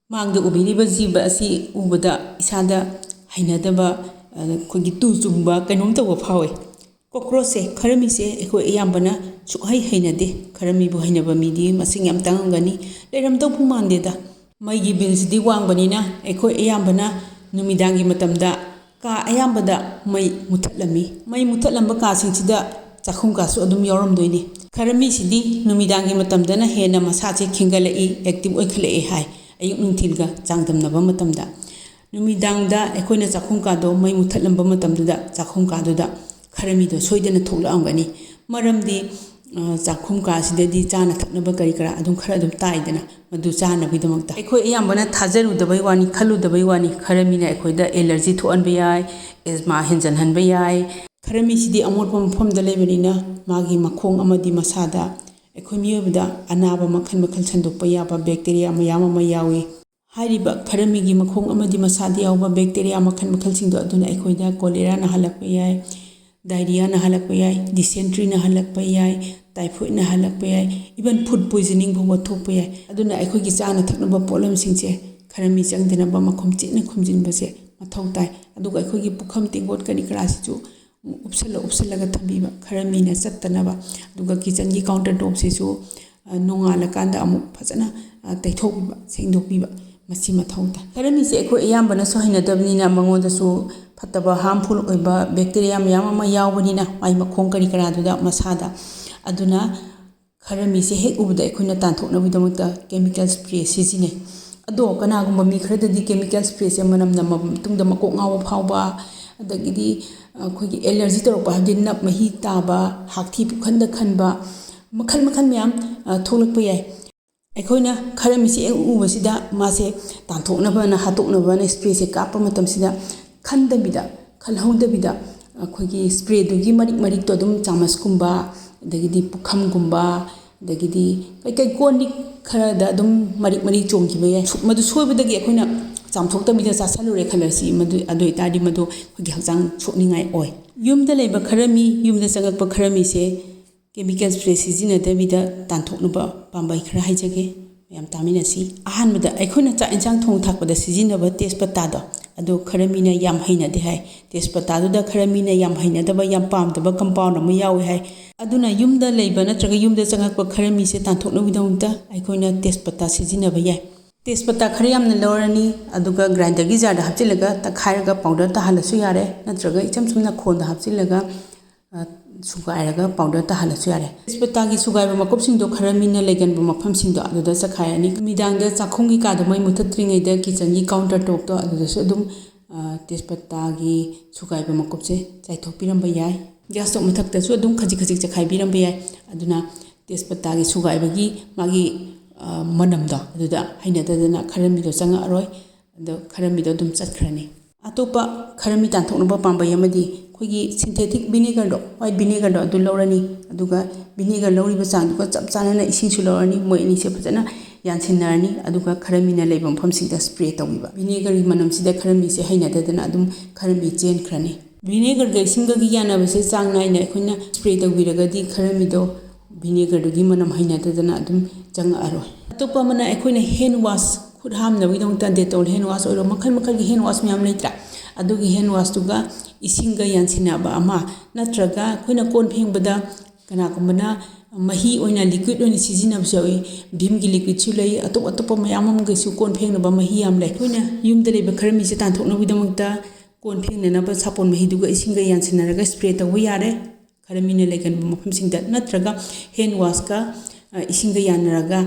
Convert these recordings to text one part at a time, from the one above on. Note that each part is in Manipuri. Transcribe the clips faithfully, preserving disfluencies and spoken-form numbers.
ꯃꯥꯡꯗ ꯎꯕꯤꯔꯤꯕ ꯖꯤꯕ ꯑꯁꯤ ꯎꯕꯗ ꯏꯁꯥꯗ ꯍꯩꯅꯗꯕ, ꯑ, ꯑꯩꯈꯣꯏꯒꯤ ꯇꯨ ꯆꯨꯡꯕ ꯀꯩꯅꯣꯝ ꯇꯧꯕ ꯐꯥꯎꯋꯦ꯫ ꯀꯣꯀ꯭ꯔꯣꯁꯁꯦ, ꯈꯔꯃꯤꯁꯦ ꯑꯩꯈꯣꯏ ꯑꯌꯥꯝꯕꯅ ꯁꯨꯛꯍꯩ ꯍꯩꯅꯗꯦ꯫ ꯈꯔꯃꯤꯕꯨ ꯍꯩꯅꯕ ꯃꯤꯗꯤ ꯃꯁꯤꯡ ꯌꯥꯝ ꯇꯥꯡꯉꯝꯒꯅꯤ꯫ ꯂꯩꯔꯝꯗꯧꯕꯨ ꯃꯥꯟꯗꯦꯗ꯫ ꯃꯩꯒꯤ ꯕꯤꯜꯁꯤꯗꯤ ꯋꯥꯡꯕꯅꯤꯅ ꯑꯩꯈꯣꯏ ꯑꯌꯥꯝꯕꯅ ꯅꯨꯃꯤꯗꯥꯡꯒꯤ ꯃꯇꯝꯗ ꯀꯥ ꯑꯌꯥꯝꯕꯗ ꯃꯩ ꯃꯨꯊꯠꯂꯝꯃꯤ꯫ ꯃꯩ ꯃꯨꯊꯠꯂꯝꯕ ꯀꯥꯁꯤꯡꯁꯤꯗ ꯆꯥꯛꯈꯨꯝ ꯀꯥꯁꯨ ꯑꯗꯨꯝ ꯌꯥꯎꯔꯝꯗꯣꯏꯅꯤ꯫ ꯈꯔꯃꯤꯁꯤꯗꯤ ꯅꯨꯃꯤꯗꯥꯡꯒꯤ ꯃꯇꯝꯗꯅ ꯍꯦꯟꯅ ꯃꯁꯥꯁꯦ ꯈꯤꯡꯒꯠꯂꯛꯏ, ꯑꯦꯛꯇꯤꯚ ꯑꯣꯏꯈꯠꯂꯛꯑꯦ ꯍꯥꯏ, ꯑꯌꯨꯛ ꯅꯨꯡꯊꯤꯜꯒ ꯆꯥꯡꯗꯝꯅꯕ ꯃꯇꯝꯗ꯫ ꯅꯨꯃꯤꯗꯥꯡꯗ ꯑꯩꯈꯣꯏꯅ ꯆꯥꯛꯈꯨꯝ ꯀꯥꯗꯣ ꯃꯩ ꯃꯨꯊꯠꯂꯝꯕ ꯃꯇꯝꯗꯨꯗ ꯆꯥꯛꯈꯨꯝ ꯀꯥꯗꯨꯗ ꯈꯔꯃꯤꯗꯣ ꯁꯣꯏꯗꯅ ꯊꯣꯛꯂꯛꯑꯝꯒꯅꯤ꯫ ꯃꯔꯝꯗꯤ, ꯑ, ꯆꯥꯛꯈꯨꯝ ꯀꯥꯁꯤꯗꯗꯤ ꯆꯥꯅ ꯊꯛꯅꯕ ꯀꯔꯤ ꯀꯔꯥ ꯑꯗꯨꯝ ꯈꯔ ꯑꯗꯨꯝ ꯇꯥꯏꯗꯅ, ꯃꯗꯨ ꯆꯥꯅꯕꯒꯤꯗꯃꯛꯇ꯫ ꯑꯩꯈꯣꯏ ꯑꯌꯥꯝꯕꯅ ꯊꯥꯖꯔꯨꯗꯕꯩ ꯋꯥꯅꯤ, ꯈꯜꯂꯨꯗꯕꯩ ꯋꯥꯅꯤ, ꯈꯔꯃꯤꯅ ꯑꯩꯈꯣꯏꯗ ꯑꯦꯂꯔꯖꯤ ꯊꯣꯛꯍꯟꯕ ꯌꯥꯏ, ꯑꯦꯖꯃꯥ ꯍꯦꯟꯖꯟꯍꯟꯕ ꯌꯥꯏ꯫ ꯈꯔꯃꯤꯁꯤꯗꯤ ꯑꯃꯣꯠꯄ ꯃꯐꯝꯗ ꯂꯩꯕꯅꯤꯅ ꯃꯥꯒꯤ ꯃꯈꯣꯡ ꯑꯃꯗꯤ ꯃꯁꯥꯗ ꯑꯩꯈꯣꯏ ꯃꯤꯑꯣꯏꯕꯗ ꯑꯅꯥꯕ ꯃꯈꯜ ꯃꯈꯜ ꯁꯟꯗꯣꯛꯄ ꯌꯥꯕ ꯕꯦꯛꯇꯦꯔꯤꯌꯥ ꯃꯌꯥꯝ ꯑꯃ ꯌꯥꯎꯏ꯫ ꯍꯥꯏꯔꯤꯕ ꯈꯔꯃꯤꯒꯤ ꯃꯈꯣꯡ ꯑꯃꯗꯤ ꯃꯁꯥꯗ ꯌꯥꯎꯕ ꯕꯦꯛꯇꯦꯔꯤꯌꯥ ꯃꯈꯜ ꯃꯈꯜꯁꯤꯡꯗꯣ ꯑꯗꯨꯅ ꯑꯩꯈꯣꯏꯗ ꯀꯣꯂꯦꯔꯥ ꯅꯥꯍꯜꯂꯛꯄ ꯌꯥꯏ, ꯗꯥꯏꯔꯤꯌꯥ ꯅꯥꯍꯜꯂꯛꯄ ꯌꯥꯏ, ꯗꯤꯁꯦꯟꯇ꯭ꯔꯤ ꯅꯥꯍꯜꯂꯛꯄ ꯌꯥꯏ, ꯇꯥꯏꯐꯣꯏꯗ ꯅꯥꯍꯜꯂꯛꯄ ꯌꯥꯏ, ꯏꯚꯟ ꯐꯨꯗ ꯄꯣꯏꯖꯅꯤꯡ ꯐꯥꯎꯕ ꯊꯣꯛꯄ ꯌꯥꯏ꯫ ꯑꯗꯨꯅ ꯑꯩꯈꯣꯏꯒꯤ ꯆꯥꯅ ꯊꯛꯅꯕ ꯄꯣꯠꯂꯝꯁꯤꯡꯁꯦ ꯈꯔꯃꯤ ꯆꯪꯗꯅꯕ ꯃꯈꯨꯝ ꯆꯦꯠꯅ ꯈꯨꯝꯖꯤꯟꯕꯁꯦ ꯃꯊꯧ ꯇꯥꯏ꯫ ꯑꯗꯨꯒ ꯑꯩꯈꯣꯏꯒꯤ ꯄꯨꯈꯝ ꯇꯦꯡꯀꯣꯠ ꯀꯔꯤ ꯀꯔꯥꯁꯤꯁꯨ ꯎꯞꯁꯜꯂ ꯎꯞꯁꯜꯂꯒ ꯊꯝꯕꯤꯕ, ꯈꯔꯃꯤꯅ ꯆꯠꯇꯅꯕ꯫ ꯑꯗꯨꯒ ꯀꯤꯆꯟꯒꯤ ꯀꯥꯎꯟꯇꯔ ꯇꯣꯞꯁꯤꯁꯨ, ꯑ, ꯅꯣꯡꯉꯥꯜꯂꯀꯥꯟꯗ ꯑꯃꯨꯛ ꯐꯖꯅ, ꯑ, ꯇꯩꯊꯣꯛꯄꯤꯕ, ꯁꯦꯡꯗꯣꯛꯄꯤꯕ, ꯃꯁꯤ ꯃꯊꯧ ꯇꯥꯏ꯫ ꯈꯔꯃꯤꯁꯦ ꯑꯩꯈꯣꯏ ꯑꯌꯥꯝꯕꯅꯁꯨ ꯍꯩꯅꯗꯕꯅꯤꯅ ꯃꯉꯣꯟꯗꯁꯨ ꯐꯠꯇꯕ, ꯍꯥꯔꯝꯐꯨꯜ ꯑꯣꯏꯕ ꯕꯦꯛꯇꯦꯔꯤꯌꯥ ꯃꯌꯥꯝ ꯑꯃ ꯌꯥꯎꯕꯅꯤꯅ ꯃꯥꯏ ꯃꯈꯣꯡ ꯀꯔꯤ ꯀꯔꯥꯗꯨꯗ ꯃꯁꯥꯗ꯫ ꯑꯗꯨꯅ ꯈꯔꯃꯤꯁꯦ ꯍꯦꯛ ꯎꯕꯗ ꯑꯩꯈꯣꯏꯅ ꯇꯥꯟꯊꯣꯛꯅꯕꯒꯤꯗꯃꯛꯇ ꯀꯦꯃꯤꯀꯦꯜ ꯁ꯭ꯄ꯭ꯔꯦ ꯁꯤꯖꯤꯟꯅꯩ꯫ ꯑꯗꯣ ꯀꯅꯥꯒꯨꯝꯕ ꯃꯤ ꯈꯔꯗꯗꯤ ꯀꯦꯃꯤꯀꯦꯜ ꯁ꯭ꯄ꯭ꯔꯦꯁꯦ ꯃꯅꯝ ꯅꯝꯃꯕ ꯃꯇꯨꯡꯗ ꯃꯀꯣꯛ ꯉꯥꯎꯕ ꯐꯥꯎꯕ, ꯑꯗꯒꯤꯗꯤ ꯑꯩꯈꯣꯏꯒꯤ ꯑꯦꯂꯔꯖꯤ ꯇꯧꯔꯛꯄ, ꯍꯥꯏꯕꯗꯤ ꯅꯞ ꯃꯍꯤ ꯇꯥꯕ, ꯍꯥꯛꯊꯤ ꯄꯨꯈꯟꯗ ꯈꯟꯕ, ꯃꯈꯜ ꯃꯈꯜ ꯃꯌꯥꯝ, ꯑ, ꯊꯣꯛꯂꯛꯄ ꯌꯥꯏ꯫ ꯑꯩꯈꯣꯏꯅ ꯈꯔꯃꯤꯁꯦ ꯍꯦꯛ ꯎꯕꯁꯤꯗ ꯃꯥꯁꯦ ꯇꯥꯟꯊꯣꯛꯅꯕꯅ, ꯍꯥꯠꯇꯣꯛꯅꯕꯅ ꯁ꯭ꯄ꯭ꯔꯦꯁꯦ ꯀꯥꯞꯄ ꯃꯇꯝꯁꯤꯗ ꯈꯟꯗꯕꯤꯗ, ꯈꯜꯍꯧꯗꯕꯤꯗ ꯑꯩꯈꯣꯏꯒꯤ ꯁ꯭ꯄ꯭ꯔꯦꯗꯨꯒꯤ ꯃꯔꯤꯛ ꯃꯔꯤꯛꯇꯣ ꯑꯗꯨꯝ ꯆꯥꯃꯁꯀꯨꯝꯕ, ꯑꯗꯒꯤꯗꯤ ꯄꯨꯈꯝꯒꯨꯝꯕ, ꯑꯗꯒꯤꯗꯤ ꯀꯩꯀꯩ ꯀꯣꯟ ꯂꯤꯛ ꯈꯔꯗ ꯑꯗꯨꯝ ꯃꯔꯤꯛ ꯃꯔꯤꯛ ꯆꯣꯡꯈꯤꯕ ꯌꯥꯏ꯫ ꯁꯨ-, ꯃꯗꯨ ꯁꯣꯏꯕꯗꯒꯤ ꯑꯩꯈꯣꯏꯅ ꯆꯥꯝꯊꯣꯛꯇꯕꯤꯗ ꯆꯥꯁꯜꯂꯨꯔꯦ ꯈꯜꯂꯁꯤ, ꯃꯗꯨ, ꯑꯗꯨ ꯑꯣꯏꯇꯥꯔꯗꯤ ꯃꯗꯨ ꯑꯩꯈꯣꯏꯒꯤ ꯍꯛꯆꯥꯡ ꯁꯣꯛꯅꯤꯡꯉꯥꯏ ꯑꯣꯏ꯫ ꯌꯨꯝꯗ ꯂꯩꯕ ꯈꯔꯃꯤ, ꯌꯨꯝꯗ ꯆꯪꯉꯛꯄ ꯈꯔꯃꯤꯁꯦ ꯀꯦꯃꯤꯀꯦꯜ ꯁ꯭ꯄ꯭ꯔꯦ ꯁꯤꯖꯤꯟꯅꯗꯕꯤꯗ ꯇꯥꯟꯊꯣꯛꯅꯕ ꯄꯥꯝꯕꯩ ꯈꯔ ꯍꯥꯏꯖꯒꯦ꯫ ꯃꯌꯥꯝ ꯇꯥꯃꯤꯟꯅꯁꯤ꯫ ꯑꯍꯥꯟꯕꯗ ꯑꯩꯈꯣꯏꯅ ꯆꯥꯛ ꯏꯟꯁꯥꯡ ꯊꯣꯡ ꯊꯥꯛꯄꯗ ꯁꯤꯖꯤꯟꯅꯕ ꯇꯦꯖꯄꯇꯥꯗꯣ, ꯑꯗꯨ ꯈꯔ ꯃꯤꯅ ꯌꯥꯝ ꯍꯩꯅꯗꯦ ꯍꯥꯏ꯫ ꯇꯦꯖꯄꯇꯥꯗꯨꯗ ꯈꯔ ꯃꯤꯅ ꯌꯥꯝ ꯍꯩꯅꯗꯕ, ꯌꯥꯝ ꯄꯥꯝꯗꯕ compound ꯑꯃ ꯌꯥꯎꯋꯦ ꯍꯥꯏ꯫ ꯑꯗꯨꯅ ꯌꯨꯝꯗ ꯂꯩꯕ ꯅꯠꯇ꯭ꯔꯒ ꯌꯨꯝꯗ ꯆꯪꯉꯛꯄ ꯈꯔ ꯃꯤꯁꯦ ꯇꯥꯟꯊꯣꯛꯅꯕꯒꯤꯗꯃꯛꯇ ꯑꯩꯈꯣꯏꯅ ꯇꯦꯖꯄꯇꯥ ꯁꯤꯖꯤꯟꯅꯕ ꯌꯥꯏ꯫ ꯇꯦꯖꯄꯇꯥ ꯈꯔ ꯌꯥꯝꯅ ꯂꯧꯔꯅꯤ, ꯑꯗꯨꯒ grinderꯒꯤ jarꯗ ꯍꯥꯞꯆꯤꯜꯂꯒ ꯇꯛꯈꯥꯏꯔꯒ powder ꯇꯥꯍꯜꯂꯁꯨ ꯌꯥꯔꯦ, ꯅꯠꯇ꯭ꯔꯒ ꯏꯆꯝ ꯆꯝꯅ ꯈꯣꯟꯗ ꯍꯥꯞꯆꯤꯜꯂꯒ, ꯑ, ꯁꯨꯒꯥꯏꯔꯒ powder ꯇꯥꯍꯜꯂꯁꯨ ꯌꯥꯔꯦ꯫ ꯇꯦꯖꯄꯇꯥꯒꯤ ꯁꯨꯒꯥꯏꯕ ꯃꯀꯨꯞꯁꯤꯡꯗꯣ ꯈꯔ ꯃꯤꯅ ꯂꯩꯒꯟꯕ ꯃꯐꯝꯁꯤꯡꯗꯣ ꯑꯗꯨꯗ ꯆꯈꯥꯏꯔꯅꯤ꯫ ꯅꯨꯃꯤꯗꯥꯡꯗ ꯆꯥꯛꯈꯨꯝꯒꯤ ꯀꯥꯗꯣ ꯃꯩ ꯃꯨꯊꯠꯇ꯭ꯔꯤꯉꯩꯗ kitchenꯒꯤ counter topꯇꯣ ꯑꯗꯨꯗꯁꯨ ꯑꯗꯨꯝ, ꯑ, ꯇꯦꯖꯄꯇꯥꯒꯤ ꯁꯨꯒꯥꯏꯕ ꯃꯀꯨꯞꯁꯦ ꯆꯥꯏꯊꯣꯛꯄꯤꯔꯝꯕ ꯌꯥꯏ꯫ Gas stove ꯃꯊꯛꯇꯁꯨ ꯑꯗꯨꯝ ꯈꯖꯤꯛ ꯈꯖꯤꯛ ꯆꯈꯥꯏꯕꯤꯔꯝꯕ ꯌꯥꯏ꯫ ꯑꯗꯨꯅ ꯇꯦꯖꯄꯇꯥꯒꯤ ꯁꯨꯒꯥꯏꯕꯒꯤ ꯃꯥꯒꯤ, ꯑ, ꯃꯅꯝꯗꯣ ꯑꯗꯨꯗ ꯍꯩꯅꯗꯗꯅ ꯈꯔ ꯃꯤꯗꯣ ꯆꯪꯉꯛꯑꯔꯣꯏ꯫ ꯑꯗꯣ ꯈꯔ ꯃꯤꯗꯣ ꯑꯗꯨꯝ ꯆꯠꯈ꯭ꯔꯅꯤ꯫ ꯑꯇꯣꯞꯄ ꯈꯔ ꯃꯤ ꯇꯥꯟꯊꯣꯛꯅꯕ ꯄꯥꯝꯕꯩ ꯑꯃꯗꯤ ꯑꯩꯈꯣꯏꯒꯤ synthetic vinegarꯗꯣ, white vinegarꯗꯣ ꯑꯗꯨ ꯂꯧꯔꯅꯤ꯫ ꯑꯗꯨꯒ vinegar ꯂꯧꯔꯤꯕ ꯆꯥꯡꯗꯨꯒ ꯆꯞ ꯆꯥꯟꯅꯅ ꯏꯁꯤꯡꯁꯨ ꯂꯧꯔꯅꯤ꯫ ꯃꯣꯏ ꯑꯅꯤꯁꯦ ꯐꯖꯅ ꯌꯥꯟꯁꯤꯟꯅꯔꯅꯤ꯫ ꯑꯗꯨꯒ ꯈꯔ ꯃꯤꯅ ꯂꯩꯕ ꯃꯐꯝꯁꯤꯡꯗ spray ꯇꯧꯕꯤꯕ꯫ Vinegarꯒꯤ ꯃꯅꯝꯁꯤꯗ ꯈꯔ ꯃꯤꯁꯦ ꯍꯩꯅꯗꯗꯅ ꯑꯗꯨꯝ ꯈꯔ ꯃꯤ ꯆꯦꯟꯈ꯭ꯔꯅꯤ꯫ Vinegarꯒ ꯏꯁꯤꯡꯒꯒꯤ ꯌꯥꯟꯅꯕꯁꯦ ꯆꯥꯡ ꯅꯥꯏꯅ ꯑꯩꯈꯣꯏꯅ spray ꯇꯧꯕꯤꯔꯒꯗꯤ ꯈꯔ ꯃꯤꯗꯣ vinegarꯗꯨꯒꯤ ꯃꯅꯝ ꯍꯩꯅꯗꯗꯅ ꯑꯗꯨꯝ ꯆꯪꯉꯛꯑꯔꯣꯏ꯫ ꯑꯇꯣꯞꯄ ꯑꯃꯅ ꯑꯩꯈꯣꯏꯅ hand wash, ꯈꯨꯠ ꯍꯥꯝꯅꯕꯒꯤꯗꯃꯛꯇ Dettol hand wash ꯑꯣꯏꯔꯣ, ꯃꯈꯜ ꯃꯈꯜꯒꯤ hand wash ꯃꯌꯥꯝ ꯂꯩꯇ꯭ꯔꯥ? ꯑꯗꯨꯒꯤ hand washꯇꯨꯒ ꯏꯁꯤꯡꯒ ꯌꯥꯟꯁꯤꯟꯅꯕ ꯑꯃ, ꯅꯠꯇ꯭ꯔꯒ ꯑꯩꯈꯣꯏꯅ ꯀꯣꯟ ꯐꯦꯡꯕꯗ ꯀꯅꯥꯒꯨꯝꯕꯅ ꯃꯍꯤ ꯑꯣꯏꯅ, liquid ꯑꯣꯏꯅ ꯁꯤꯖꯤꯟꯅꯕꯁꯨ ꯌꯥꯎꯏ꯫ Vimꯒꯤ liquidꯁꯨ ꯂꯩ, ꯑꯇꯣꯞ ꯑꯇꯣꯞꯄ ꯃꯌꯥꯝ ꯑꯃꯒꯤꯁꯨ ꯀꯣꯟ ꯐꯦꯡꯅꯕ ꯃꯍꯤ ꯌꯥꯝ ꯂꯩ꯫ ꯑꯩꯈꯣꯏꯅ ꯌꯨꯝꯗ ꯂꯩꯕ ꯈꯔ ꯃꯤꯁꯦ ꯇꯥꯟꯊꯣꯛꯅꯕꯒꯤꯗꯃꯛꯇ ꯀꯣꯟ ꯐꯦꯡꯅꯅꯕ ꯁꯥꯄꯣꯟ ꯃꯍꯤꯗꯨꯒ ꯏꯁꯤꯡꯒ ꯌꯥꯟꯁꯤꯟꯅꯔꯒ spray ꯇꯧꯕ ꯌꯥꯔꯦ꯫ ꯈꯔ ꯃꯤꯅ ꯂꯩꯒꯟꯕ ꯃꯐꯝꯁꯤꯡꯗ, ꯅꯠꯇ꯭ꯔꯒ hand washꯀ, ꯑ, ꯏꯁꯤꯡꯒ ꯌꯥꯟꯅꯔꯒ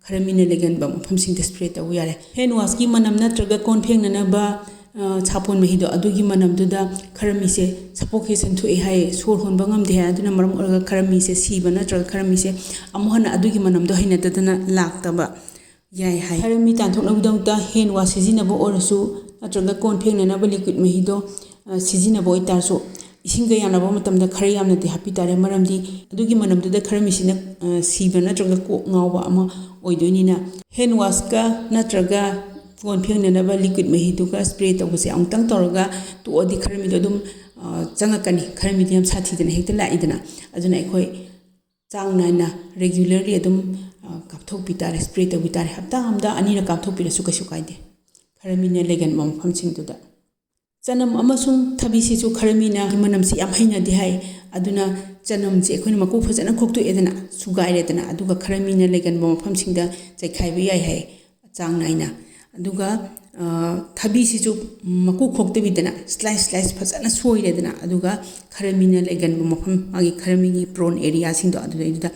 ꯈꯔ ꯃꯤꯅ ꯂꯩꯒꯟꯕ ꯃꯐꯝꯁꯤꯡꯗ spray ꯇꯧꯕ ꯌꯥꯔꯦ꯫ Hand washꯀꯤ ꯃꯅꯝ ꯅꯠꯇ꯭ꯔꯒ ꯀꯣꯟ ꯐꯦꯡꯅꯅꯕ, ꯑ, ꯁꯥꯄꯣꯟ ꯃꯍꯤꯗꯣ, ꯑꯗꯨꯒꯤ ꯃꯅꯝꯗꯨꯗ ꯈꯔ ꯃꯤꯁꯦ suffocation ꯊꯣꯛꯑꯦ ꯍꯥꯏ, ꯁꯣꯔ ꯍꯣꯟꯕ ꯉꯝꯗꯦ ꯍꯥꯏ꯫ ꯑꯗꯨꯅ ꯃꯔꯝ ꯑꯣꯏꯔꯒ ꯈꯔ ꯃꯤꯁꯦ ꯁꯤꯕ ꯅꯠꯇ꯭ꯔꯒ ꯈꯔ ꯃꯤꯁꯦ ꯑꯃꯨꯛ ꯍꯟꯅ ꯑꯗꯨꯒꯤ ꯃꯅꯝꯗꯣ ꯍꯩꯅꯗꯗꯅ ꯂꯥꯛꯇꯕ ꯌꯥꯏ ꯍꯥꯏ꯫ ꯈꯔ ꯃꯤ ꯇꯥꯟꯊꯣꯛꯅꯕꯒꯤꯗꯃꯛꯇ hand wash ꯁꯤꯖꯤꯟꯅꯕ ꯑꯣꯏꯔꯁꯨ, ꯅꯠꯇ꯭ꯔꯒ ꯀꯣꯟ ꯐꯦꯡꯅꯅꯕ liquid ꯃꯍꯤꯗꯣ, ꯑ, ꯁꯤꯖꯤꯟꯅꯕ ꯑꯣꯏꯇꯥꯔꯁꯨ, ꯏꯁꯤꯡꯒ ꯌꯥꯟꯅꯕ ꯃꯇꯝꯗ ꯈꯔ ꯌꯥꯝꯅꯗꯤ ꯍꯥꯞꯄꯤ ꯇꯥꯔꯦ, ꯃꯔꯝꯗꯤ ꯑꯗꯨꯒꯤ ꯃꯅꯝꯗꯨꯗ ꯈꯔ ꯃꯤꯁꯤꯅ, ꯑ, ꯁꯤꯕ ꯅꯠꯇ꯭ꯔꯒ ꯀꯣꯛ ꯉꯥꯎꯕ ꯑꯃ ꯑꯣꯏꯗꯣꯏꯅꯤꯅ꯫ Hand washꯀ ꯅꯠꯇ꯭ꯔꯒ ꯀꯣꯟ ꯐꯦꯡꯅꯅꯕ liquid ꯃꯍꯤꯗꯨꯒ spray ꯇꯧꯕꯁꯦ ꯑꯃꯨꯛꯇꯪ ꯇꯧꯔꯒ ꯇꯣꯛꯑꯗꯤ ꯈꯔ ꯃꯤꯗꯣ ꯑꯗꯨꯝ, ꯑ, ꯆꯪꯉꯛꯀꯅꯤ꯫ ꯈꯔ ꯃꯤꯗꯤ ꯌꯥꯝ ꯁꯥꯊꯤꯗꯅ ꯍꯦꯛꯇ ꯂꯥꯛꯏꯗꯅ꯫ ꯑꯗꯨꯅ ꯑꯩꯈꯣꯏ ꯆꯥꯡ ꯅꯥꯏꯅ, regularly ꯑꯗꯨꯝ, ꯑ, ꯀꯥꯞꯊꯣꯛꯄꯤ ꯇꯥꯔꯦ, spray ꯇꯧꯕꯤ ꯇꯥꯔꯦ꯫ ꯍꯞꯇꯥ ꯑꯃꯗ ꯑꯅꯤꯔꯛ ꯀꯥꯞꯊꯣꯛꯄꯤꯔꯁꯨ ꯀꯩꯁꯨ ꯀꯥꯏꯗꯦ, ꯈꯔꯃꯤꯅ ꯂꯩꯒꯟꯕ ꯃꯐꯝꯁꯤꯡꯗꯨꯗ꯫ ꯆꯅꯝ ꯑꯃꯁꯨꯡ ꯊꯕꯤꯁꯤꯁꯨ ꯈꯔꯃꯤꯅ ꯃꯅꯝꯁꯤ ꯌꯥꯝ ꯍꯩꯅꯗꯦ ꯍꯥꯏ꯫ ꯑꯗꯨꯅ ꯆꯅꯝꯁꯦ ꯑꯩꯈꯣꯏꯅ ꯃꯀꯨ ꯐꯖꯅ ꯈꯣꯛꯇꯣꯛꯑꯦꯗꯅ, ꯁꯨꯒꯥꯏꯔꯦꯗꯅ, ꯑꯗꯨꯒ ꯈꯔꯃꯤꯅ ꯂꯩꯒꯟꯕ ꯃꯐꯝꯁꯤꯡꯗ ꯆꯥꯏꯈꯥꯏꯕ ꯌꯥꯏ ꯍꯥꯏ꯫ ꯆꯥꯡ ꯅꯥꯏꯅ꯫ ꯑꯗꯨꯒ, ꯑ, ꯊꯕꯤꯁꯤꯁꯨ ꯃꯀꯨ ꯈꯣꯛꯇꯕꯤꯗꯅ slice slice ꯐꯖꯅ ꯁꯣꯏꯔꯦꯗꯅ, ꯑꯗꯨꯒ ꯈꯔꯃꯤꯅ ꯂꯩꯒꯟꯕ ꯃꯐꯝ, ꯃꯥꯒꯤ ꯈꯔꯃꯤꯒꯤ prone areaꯁꯤꯡꯗꯣ ꯑꯗꯨꯗꯩꯗꯨꯗ,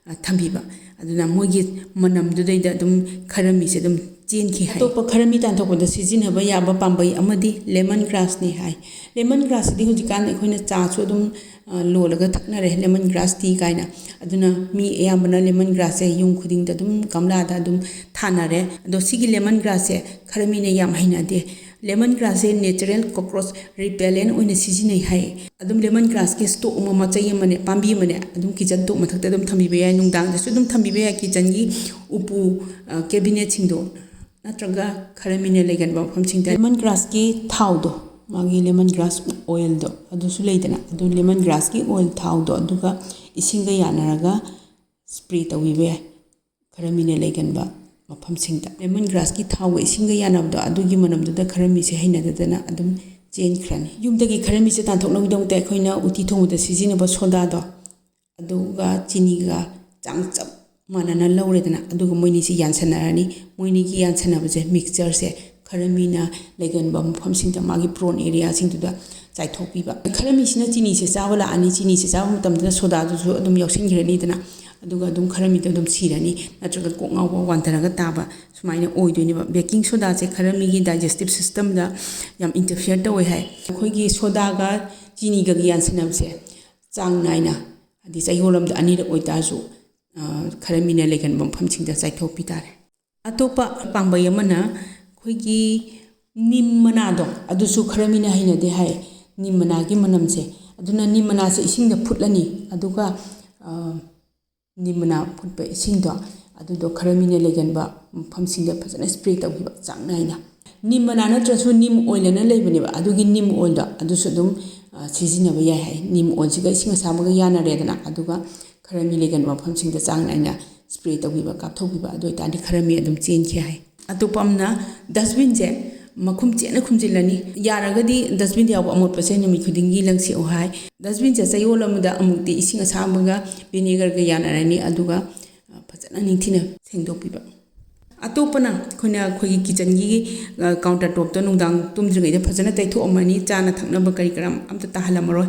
ꯑ, ꯊꯝꯕꯤꯕ꯫ ꯑꯗꯨꯅ ꯃꯣꯏꯒꯤ ꯃꯅꯝꯗꯨꯗꯩꯗ ꯑꯗꯨꯝ ꯈꯔꯃꯤꯁꯦ ꯑꯗꯨꯝ ꯆꯦꯟꯈꯤ ꯍꯥꯏ꯫ ꯑꯇꯣꯞꯄ ꯈꯔꯃꯤ ꯇꯥꯟꯊꯣꯛꯄꯗ ꯁꯤꯖꯤꯟꯅꯕ ꯌꯥꯕ ꯄꯥꯝꯕꯩ ꯑꯃꯗꯤ lemon grassꯅꯤ ꯍꯥꯏ꯫ Lemon grassꯁꯤꯗꯤ ꯍꯧꯖꯤꯛꯀꯥꯟ ꯑꯩꯈꯣꯏꯅ ꯆꯥꯁꯨ ꯑꯗꯨꯝ, ꯑ, ꯂꯣꯜꯂꯒ ꯊꯛꯅꯔꯦ, lemon grass tea ꯀꯥꯏꯅ꯫ ꯑꯗꯨꯅ ꯃꯤ ꯑꯌꯥꯝꯕꯅ lemon grassꯁꯦ ꯌꯨꯝ ꯈꯨꯗꯤꯡꯗ ꯑꯗꯨꯝ ꯒꯝꯂꯥꯗ ꯑꯗꯨꯝ ꯊꯥꯅꯔꯦ꯫ ꯑꯗꯣ ꯁꯤꯒꯤ lemon grassꯁꯦ ꯈꯔꯃꯤꯅ ꯌꯥꯝ ꯍꯩꯅꯗꯦ꯫ Lemon grassꯁꯦ natural cockroach repellent ꯑꯣꯏꯅ ꯁꯤꯖꯤꯟꯅꯩ ꯍꯥꯏ꯫ ꯑꯗꯨꯝ lemon grassꯀꯤ stalk ꯑꯃ, ꯃꯆꯩ ꯑꯃꯅꯦ, ꯄꯥꯝꯕꯤ ꯑꯃꯅꯦ, ꯑꯗꯨꯝ kitchen top ꯃꯊꯛꯇ ꯑꯗꯨꯝ ꯊꯝꯕꯤꯕ ꯌꯥꯏ, ꯅꯨꯡꯗꯥꯡꯗꯁꯨ ꯑꯗꯨꯝ ꯊꯝꯕꯤꯕ ꯌꯥꯏ, kitchenꯒꯤ ꯎꯄꯨ, ꯑ, cabinetꯁꯤꯡꯗꯣ, ꯅꯠꯇ꯭ꯔꯒ ꯈꯔꯃꯤꯅ ꯂꯩꯒꯟꯕ ꯃꯐꯝꯁꯤꯡꯗ꯫ Lemon grassꯀꯤ ꯊꯥꯎꯗꯣ, ꯃꯥꯒꯤ lemon grass oilꯗꯣ, ꯑꯗꯨꯁꯨ ꯂꯩꯗꯅ, ꯑꯗꯨ lemon grassꯀꯤ oil ꯊꯥꯎꯗꯣ, ꯑꯗꯨꯒ ꯏꯁꯤꯡꯒ ꯌꯥꯅꯔꯒ spray ꯇꯧꯕꯤꯕ ꯌꯥꯏ ꯈꯔꯃꯤꯅ ꯂꯩꯒꯟꯕ ꯃꯐꯝꯁꯤꯡꯗ꯫ Lemon grassꯀꯤ ꯊꯥꯎꯒ ꯏꯁꯤꯡꯒ ꯌꯥꯅꯕꯗꯣ, ꯑꯗꯨꯒꯤ ꯃꯅꯝꯗꯨꯗ ꯈꯔꯃꯤꯁꯦ ꯍꯩꯅꯗꯗꯅ ꯑꯗꯨꯝ ꯆꯦꯟꯈ꯭ꯔꯅꯤ꯫ ꯌꯨꯝꯗꯒꯤ ꯈꯔꯃꯤꯁꯦ ꯇꯥꯟꯊꯣꯛꯅꯕꯒꯤꯗꯃꯛꯇ ꯑꯩꯈꯣꯏꯅ ꯎꯇꯤ ꯊꯣꯡꯕꯗ ꯁꯤꯖꯤꯟꯅꯕ ꯁꯣꯗꯥꯗꯣ, ꯑꯗꯨꯒ ꯆꯤꯅꯤꯒ ꯆꯥꯡ ꯆꯞ ꯃꯥꯟꯅꯅ ꯂꯧꯔꯦꯗꯅ, ꯑꯗꯨꯒ ꯃꯣꯏꯅꯤꯁꯤ ꯌꯥꯟꯁꯟꯅꯔꯅꯤ꯫ ꯃꯣꯏꯅꯤꯒꯤ ꯌꯥꯟꯁꯟꯅꯕꯁꯦ, mixtureꯁꯦ ꯈꯔꯃꯤꯅ ꯂꯩꯒꯟꯕ ꯃꯐꯝꯁꯤꯡꯗ, ꯃꯥꯒꯤ prone areaꯁꯤꯡꯗꯨꯗ ꯆꯥꯏꯊꯣꯛꯄꯤꯕ꯫ ꯈꯔꯃꯤꯁꯤꯅ ꯆꯤꯅꯤꯁꯦ ꯆꯥꯕ ꯂꯥꯛꯑꯅꯤ, ꯆꯤꯅꯤꯁꯦ ꯆꯥꯕ ꯃꯇꯝꯗ ꯁꯣꯗꯥꯗꯨꯁꯨ ꯑꯗꯨꯝ ꯌꯥꯎꯁꯤꯟꯈ꯭ꯔꯅꯤꯗꯅ, ꯑꯗꯨꯒ ꯑꯗꯨꯝ ꯈꯔꯃꯤꯗꯣ ꯑꯗꯨꯝ ꯁꯤꯔꯅꯤ, ꯅꯠꯇ꯭ꯔꯒ ꯀꯣꯛ ꯉꯥꯎꯕ ꯋꯥꯟꯊꯔꯒ ꯇꯥꯕ ꯁꯨꯃꯥꯏꯅ ꯑꯣꯏꯗꯣꯏꯅꯦꯕ꯫ Baking sodaꯁꯦ ꯈꯔꯃꯤꯒꯤ digestive systemꯗ ꯌꯥꯝ interfere ꯇꯧꯋꯦ ꯍꯥꯏ꯫ ꯑꯩꯈꯣꯏꯒꯤ ꯁꯣꯗꯥꯒ ꯆꯤꯅꯤꯒꯒꯤ ꯌꯥꯟꯁꯟꯅꯕꯁꯦ ꯆꯥꯡ ꯅꯥꯏꯅ, ꯍꯥꯏꯗꯤ ꯆꯌꯣꯜ ꯑꯃꯗ ꯑꯅꯤꯔꯛ ꯑꯣꯏꯇꯥꯔꯁꯨ, ꯑ, ꯈꯔꯃꯤꯅ ꯂꯩꯒꯟꯕ ꯃꯐꯝꯁꯤꯡꯗ ꯆꯥꯏꯊꯣꯛꯄꯤ ꯇꯥꯔꯦ꯫ ꯑꯇꯣꯞꯄ ꯄꯥꯝꯕꯩ ꯑꯃꯅ ꯑꯩꯈꯣꯏꯒꯤ ꯅꯤꯝ ꯃꯅꯥꯗꯣ, ꯑꯗꯨꯁꯨ ꯈꯔꯃꯤꯅ ꯍꯩꯅꯗꯦ ꯍꯥꯏ, ꯅꯤꯝ ꯃꯅꯥꯒꯤ ꯃꯅꯝꯁꯦ꯫ ꯑꯗꯨꯅ ꯅꯤꯝ ꯃꯅꯥꯁꯦ ꯏꯁꯤꯡꯗ ꯐꯨꯠꯂꯅꯤ, ꯑꯗꯨꯒ, ꯑ, ꯅꯤꯝ ꯃꯅꯥ ꯐꯨꯠꯄ ꯏꯁꯤꯡꯗꯣ, ꯑꯗꯨꯗꯣ ꯈꯔꯃꯤꯅ ꯂꯩꯒꯟꯕ ꯃꯐꯝꯁꯤꯡꯗ ꯐꯖꯅ spray ꯇꯧꯈꯤꯕ ꯆꯥꯡ ꯅꯥꯏꯅ꯫ ꯅꯤꯝ ꯃꯅꯥ ꯅꯠꯇ꯭ꯔꯁꯨ ꯅꯤꯝ oil ꯑꯅ ꯂꯩꯕꯅꯦꯕ, ꯑꯗꯨꯒꯤ ꯅꯤꯝ oilꯗꯣ ꯑꯗꯨꯁꯨ ꯑꯗꯨꯝ, ꯑ, ꯁꯤꯖꯤꯟꯅꯕ ꯌꯥꯏ ꯍꯥꯏ꯫ ꯅꯤꯝ oilꯁꯤꯒ ꯏꯁꯤꯡ ꯑꯁꯥꯕꯒ ꯌꯥꯅꯔꯦꯗꯅ, ꯑꯗꯨꯒ ꯈꯔ ꯃꯤ ꯂꯩꯒꯟꯕ ꯃꯐꯝꯁꯤꯡꯗ ꯆꯥꯡ ꯅꯥꯏꯅ ꯁ꯭ꯄ꯭ꯔꯦ ꯇꯧꯕꯤꯕ, ꯀꯥꯞꯊꯣꯛꯄꯤꯕ, ꯑꯗꯨ ꯑꯣꯏꯇꯥꯔꯗꯤ ꯈꯔ ꯃꯤ ꯑꯗꯨꯝ ꯆꯦꯟꯈꯤ ꯍꯥꯏ꯫ ꯑꯇꯣꯞꯄ ꯑꯃꯅ ꯗꯁꯕꯤꯟꯁꯦ ꯃꯈꯨꯝ ꯆꯦꯠꯅ ꯈꯨꯝꯖꯤꯜꯂꯅꯤ꯫ ꯌꯥꯔꯒꯗꯤ ꯗꯁꯕꯤꯟꯗ ꯌꯥꯎꯕ ꯑꯃꯣꯠꯄꯁꯦ ꯅꯨꯃꯤꯠ ꯈꯨꯗꯤꯡꯒꯤ ꯂꯪꯁꯤꯜꯂꯨ ꯍꯥꯏ꯫ ꯗꯁꯕꯤꯟꯁꯦ ꯆꯌꯣꯜ ꯑꯃꯗ ꯑꯃꯨꯛꯇꯤ ꯏꯁꯤꯡ ꯑꯁꯥꯕꯒ ꯚꯤꯅꯦꯒꯔꯒ ꯌꯥꯅꯔꯅꯤ, ꯑꯗꯨꯒ ꯐꯖꯅ ꯅꯤꯡꯊꯤꯅ ꯁꯦꯡꯗꯣꯛꯄꯤꯕ꯫ ꯑꯇꯣꯞꯄꯅ ꯑꯩꯈꯣꯏꯅ ꯑꯩꯈꯣꯏꯒꯤ ꯀꯤꯠꯆꯟꯒꯤ, ꯑ, ꯀꯥꯎꯟꯇꯔ ꯇꯣꯞꯇ ꯅꯨꯡꯗꯥꯡ ꯇꯨꯝꯗ꯭ꯔꯤꯉꯩꯗ ꯐꯖꯅ ꯇꯩꯊꯣꯛꯑꯝꯃꯅꯤ, ꯆꯥꯅ ꯊꯛꯅꯕ ꯀꯔꯤ ꯀꯔꯥ ꯑꯝꯇ ꯇꯥꯍꯜꯂꯝꯃꯔꯣꯏ꯫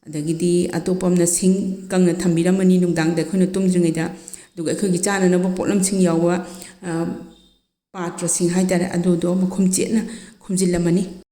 ꯑꯗꯒꯤꯗꯤ ꯑꯇꯣꯞꯄ ꯑꯃꯅ ꯁꯤꯡ ꯀꯪꯅ ꯊꯝꯕꯤꯔꯝꯃꯅꯤ ꯅꯨꯡꯗꯥꯡꯗ ꯑꯩꯈꯣꯏꯅ ꯇꯨꯝꯗ꯭ꯔꯤꯉꯩꯗ꯫ ꯑꯗꯨꯒ ꯑꯩꯈꯣꯏꯒꯤ ꯆꯥꯅꯅꯕ ꯄꯣꯠꯂꯝꯁꯤꯡ ꯌꯥꯎꯕ, ꯑ, ꯄꯥꯇ꯭ꯔꯁꯤꯡ ꯍꯥꯏꯇꯥꯔꯦ, ꯑꯗꯨꯗꯣ ꯃꯈꯨꯝ ꯆꯦꯠꯅ ꯈꯨꯝꯖꯤꯜꯂꯝꯃꯅꯤ꯫